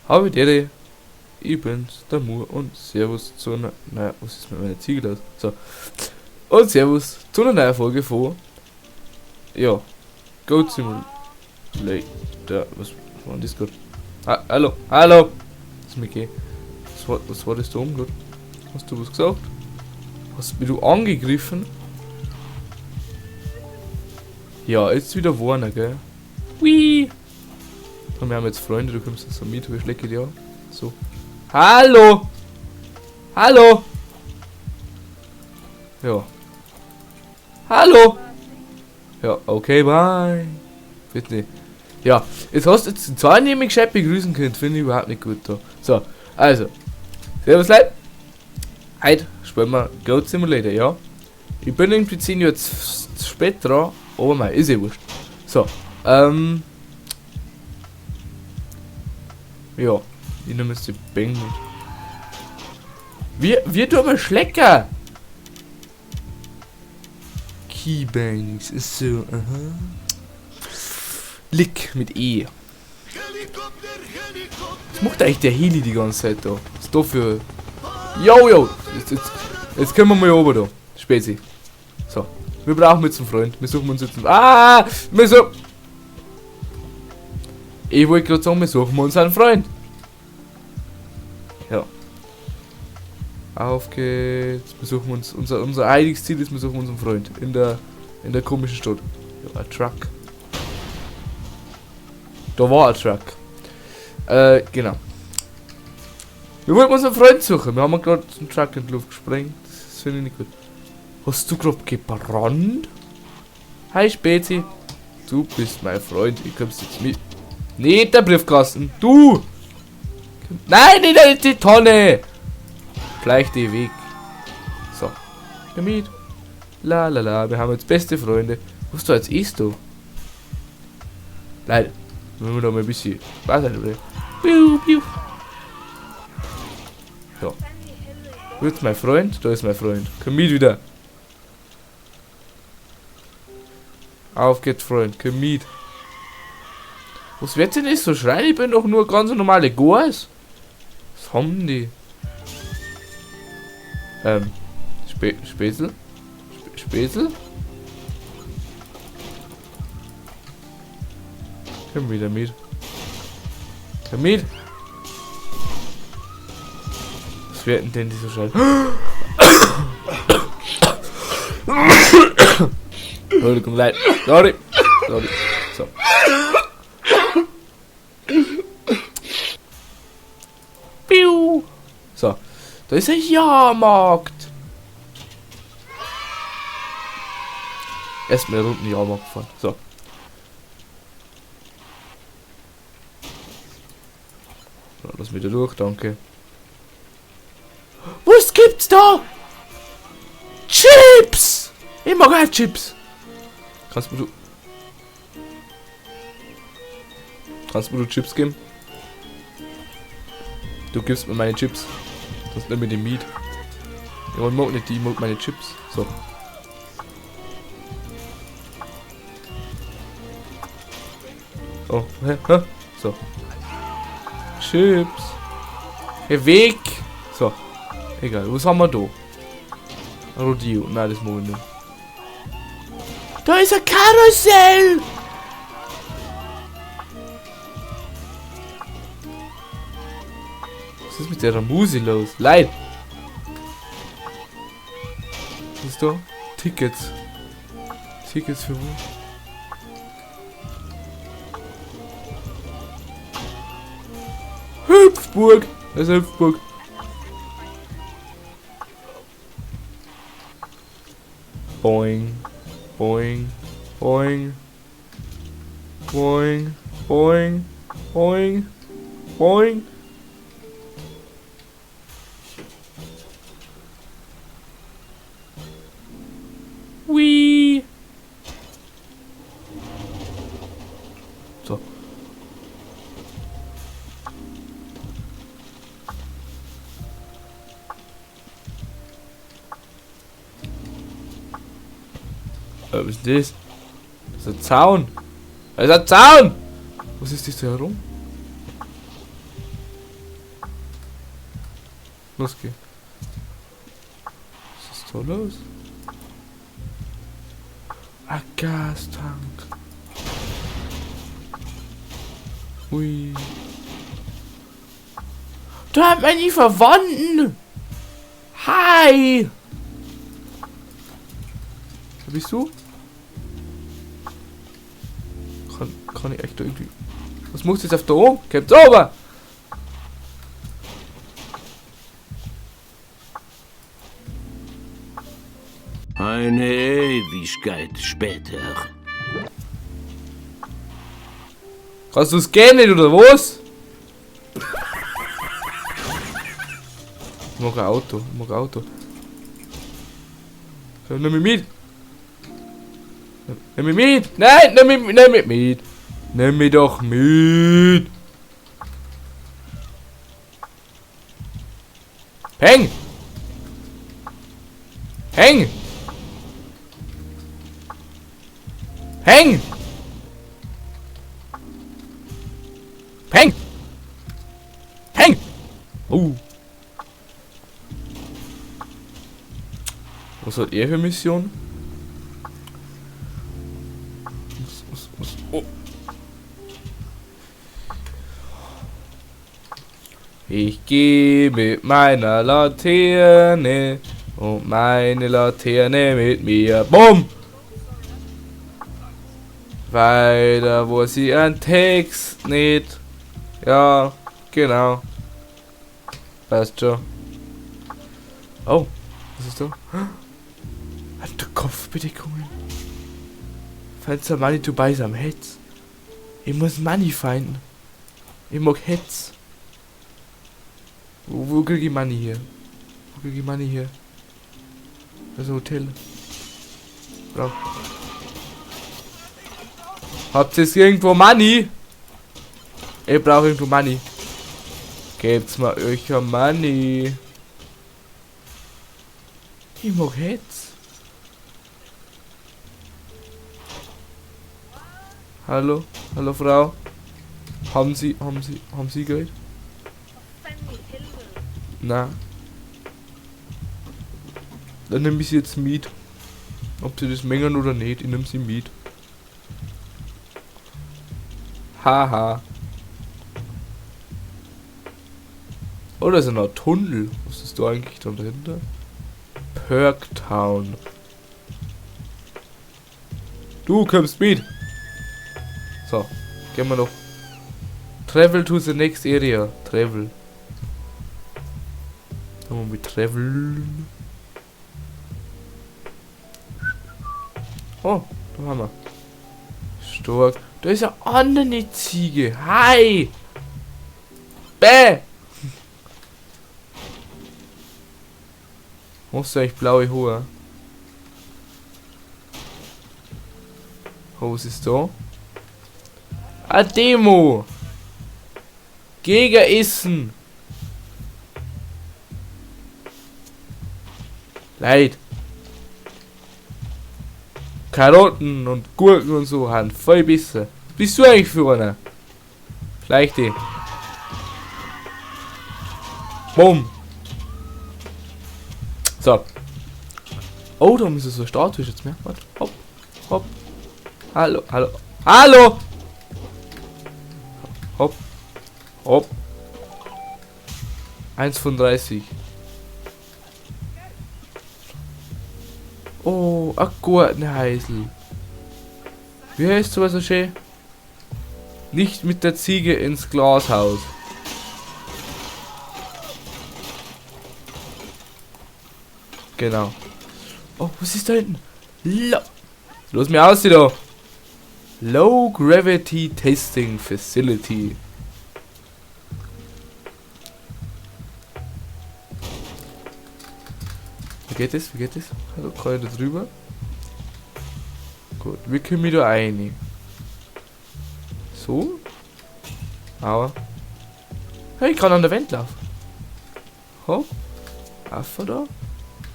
Habe die Ich bin's, der Mur und Servus zu einer. Naja, was ist mit meiner Ziege los? So. Und Servus zu einer neuen Folge von. Ja. Goat Simulator. Was war denn das gerade? Ah, hallo, hallo! Das ist mir. Was war das da oben gerade? Hast du was gesagt? Hast mich du angegriffen? Ja, jetzt wieder Warner, gell? Whee! Und wir haben jetzt Freunde, du kommst jetzt so mit, wir schlecken dich an. So. Hallo! Hallo! Ja. Hallo! Ja, okay, bye. Bitte. Ja, jetzt hast du jetzt zwar nicht mehr gescheit begrüßen können, finde ich überhaupt nicht gut da. So, also. Servus Leute. Heute spielen wir Goat Simulator, ja. Ich bin irgendwie 10 Jahre zu spät dran, aber mei, ist eh wurscht. So, ja, ich nehme jetzt die Bang mit. Wir tun wir Schlecker! Keybinds ist so, aha. Lick mit E. Was macht eigentlich der Heli die ganze Zeit da? Was ist da für. Jo, jo! Jetzt können wir mal oben da. Spezi. So. Wir brauchen jetzt einen Freund. Wir suchen uns jetzt einen. Ah! Wir suchen. Ich wollte gerade sagen, wir suchen uns einen Freund. Ja. Auf geht's. Wir suchen uns. Unser heiliges Ziel ist, wir suchen unseren Freund. In der komischen Stadt. Ja, ein Truck. Da war ein Truck. Genau. Wir wollten unseren Freund suchen. Wir haben gerade einen Truck in die Luft gesprengt. Das finde ich nicht gut. Hast du gerade gebrannt? Hi Spezi. Du bist mein Freund. Ich kommst jetzt mit. Nicht der Briefkasten. Du! Nein, nicht die Tonne! Gleich die Weg. So. Damit. La la la. Wir haben jetzt beste Freunde. Was du jetzt isst du? Leider. Wenn wir da mal ein bisschen Wasser bringen. Piu, piu. So. Wo ist mein Freund? Da ist mein Freund. Komm mit wieder. Auf geht's, Freund. Komm mit. Was wird denn das so schreien? Ich bin doch nur ganz normale Goas. Was haben die? Spätzl? Spätzl? Komm wieder mit. Komm mit! Was werden denn die so schreien? Entschuldigung, leid. Sorry. Sorry. So. Piu. So. Da ist ein Jahrmarkt. Erstmal rund den Jahrmarkt fahren. So. So, lass mich da durch, danke. Was gibt's da? Chips! Ich mag auch Chips. Kannst mir du Chips geben? Du gibst mir meine Chips. Das nicht mit dem Miet. Ja, ich mag nicht die, ich mag meine Chips. So. Oh, hä? Hä? So. Chips. Hey, Weg! So. Egal, was haben wir da? Rodeo. Nein, das mag ich nicht. Da ist ein Karussell! Was ist mit der Musi los? Leid! Was ist da? Tickets. Tickets für wo? Hüpfburg! Das ist Hüpfburg. Boing. Boing. Boing. Boing. Boing. Boing. Boing. Whee! So. Was ist das? Das ist ein Zaun. Das ist ein Zaun! Was ist das da herum? Los geht's. Was ist da los? Ah, Gastank. Ui. Da hat meine Verwandten. Hi. Wer bist du? Kann ich echt da irgendwie... Was muss jetzt auf da oben? Kommt oben! Eine Ewigkeit später. Kannst du's gehen oder was? Ich mag ein Auto, ich mag ein Auto. Komm, nimm mich mit! Nimm mich mit! Nein, nimm mich mit! Nimm mich doch mit! Peng! Peng! Peng! Peng! Peng! Oh! Was hat er für Mission? Was? Oh. Ich geh mit meiner Laterne und meine Laterne mit mir. Bumm! Weiter, wo sie einen Text nicht. Ja, genau. Passt schon. Oh, was ist da? Hat der Kopfbedeckungen? Find some money to buy some hats. Ich muss Money finden. Ich mag Hats. Wo krieg ich Money hier? Wo krieg ich Money hier? Das ist ein Hotel. Brauch. Habt ihr irgendwo Money? Ich brauche irgendwo Money. Gebt's mal euch ein Money. Ich mag Hats. Hallo, hallo Frau. Haben Sie Geld? Na. Dann nehme ich sie jetzt mit. Ob sie das mengen oder nicht, ich nehme sie mit. Haha. Oh, da ist ein Tunnel. Was ist da eigentlich da dahinter? Perktown. Du kommst mit. So, gehen wir noch. Travel to the next area. Travel. Haben wir mit Travel. Oh, da haben wir. Stark. Da ist ja eine Ziege. Hi! Bäh! Hast du eigentlich blaue Haare? Oh, was ist da? A Demo! Gegen Essen! Leid! Karotten und Gurken und so haben voll besser. Was bist du eigentlich für einer? Schleich dich. Bumm. So. Oh, da ist so eine Statue jetzt mehr. Warte. Hopp. Hopp. Hallo, hallo. Hallo! Hopp. Hopp. 1 von 30. Oh, ein Gartenhäusl. Wie heißt sowas so schön? Nicht mit der Ziege ins Glashaus. Genau. Oh, was ist da hinten? Los mir aus, da. Low Gravity Testing Facility. Wie geht das? Wie geht das? Also kann ich da drüber? Gut, wir können wieder rein. So. Aua. Hey, ich kann an der Wand laufen. Hopp. Affe da.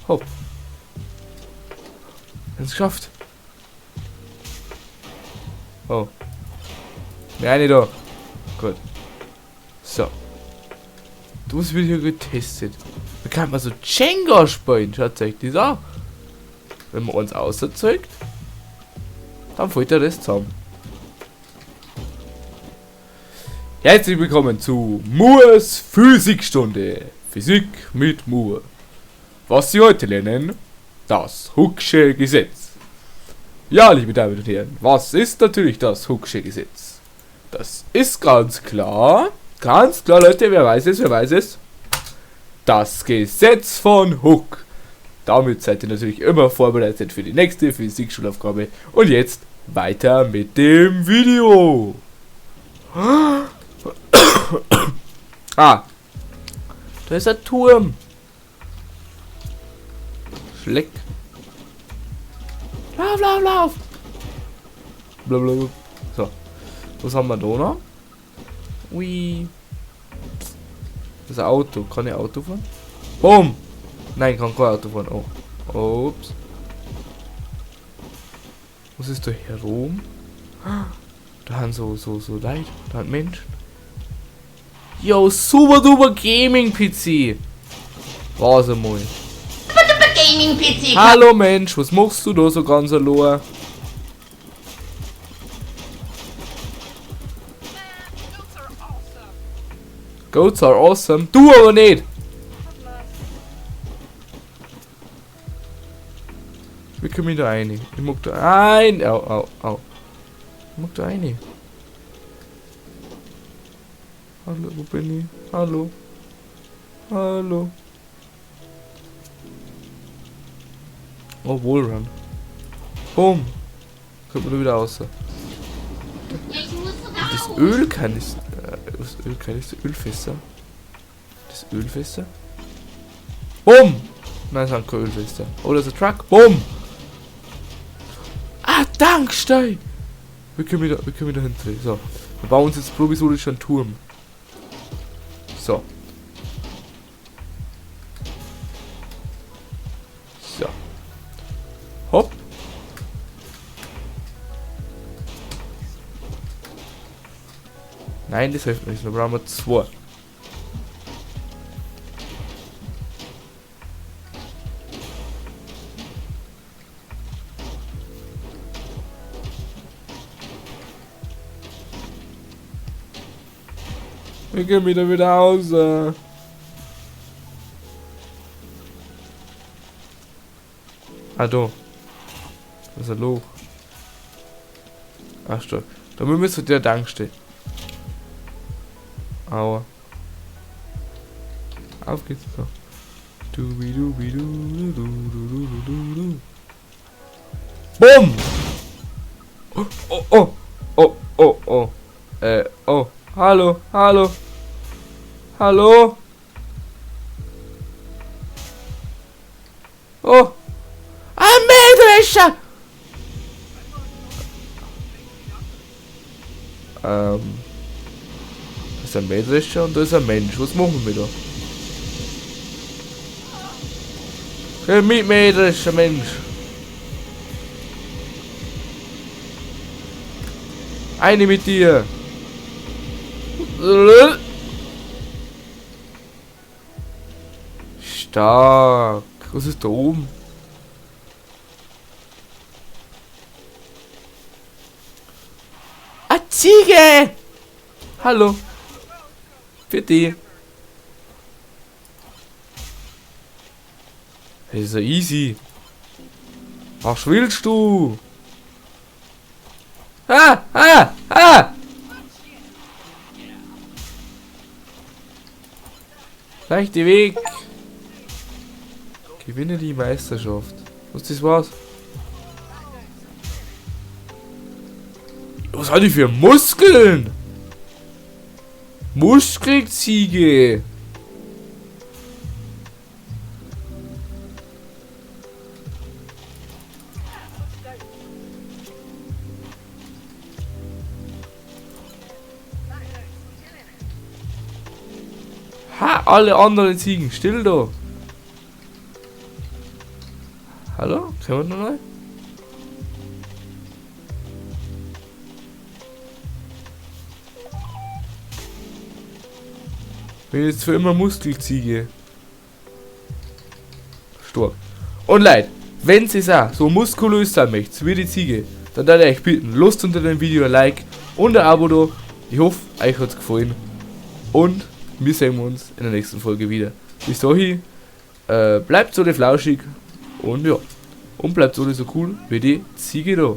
Hopp. Wir haben's geschafft. Oh. Nein, nicht da. Gut. So. Das wird hier getestet. Da kann man so Jenga spielen. Schaut euch das an. Wenn man uns auserzeugt, dann fällt der Rest zusammen. Herzlich willkommen zu Murs Physikstunde. Physik mit Mur. Was Sie heute lernen? Das Hooke'sche Gesetz. Ja, liebe Damen und Herren, was ist natürlich das Hooke'sche Gesetz? Das ist ganz klar, Leute, wer weiß es, wer weiß es? Das Gesetz von Hooke. Damit seid ihr natürlich immer vorbereitet für die nächste Physikschulaufgabe. Und jetzt weiter mit dem Video. Ah, da ist ein Turm. Schleck. Lauf, lauf, lauf. Blablabla. So. Was haben wir da noch? Ui. Das ist ein Auto. Kann ich Auto fahren? Boom! Nein, kann kein Auto fahren. Oh. Ups. Was ist da herum? Da haben so Leute. Da haben Menschen. Yo, super duper Gaming PC. Was einmal. Gaming PC. Hallo Mensch, was machst du da so ganz allein? Goats are awesome. Du aber nicht! Wie komme ich da rein? Ich mag da rein. Au, au, au. Ich mag da rein. Hallo, wo bin ich? Hallo. Hallo. Oh, Wallrun. Boom. Kommt man da wieder raus. Das Ölkanister. Das Ölkanister. Ölfässer. Das Ölfässer. Boom! Nein, das sind keine Ölfässer. Oh, das ist ein Truck. Boom! Ah, Tankstein! Wir können wieder hinten. So. Wir bauen uns jetzt provisorisch einen Turm. So. So. Hopp. Nein, das hilft nicht. Da brauchen wir zwei. Wir gehen wieder raus. Ah, da. Das ist ein Loch. Ach, stopp. Da müssen wir zu der Tankstelle. Aua. Auf geht's. So. Du. Bumm! Oh, oh, oh, oh, oh. Oh. Hallo, hallo. Hallo. Oh. Ein Mähdrescher! Das ist ein Mähdrescher und da ist ein Mensch. Was machen wir da? Komm mit, Mähdrescher, Mensch. Eine mit dir. Stark. Was ist da oben? Eine Ziege! Hallo. Für die. Das ist ja easy. Was willst du? Ah, ah, ah! Gleich die Weg. Gewinne die Meisterschaft. Was das war's? Was hat die für Muskeln? Muskelziege. Ha, alle anderen Ziegen, still da. Hallo? Können wir noch neu? Bin jetzt für immer Muskelziege. Stark. Und Leute, wenn ihr auch so muskulös sein möchtet, wie die Ziege, dann darf ich euch bitten, lasst unter dem Video ein Like und ein Abo da. Ich hoffe, euch hat's gefallen. Und wir sehen uns in der nächsten Folge wieder. Bis dahin, bleibt so flauschig und ja. Und bleibt so cool wie die Ziege da.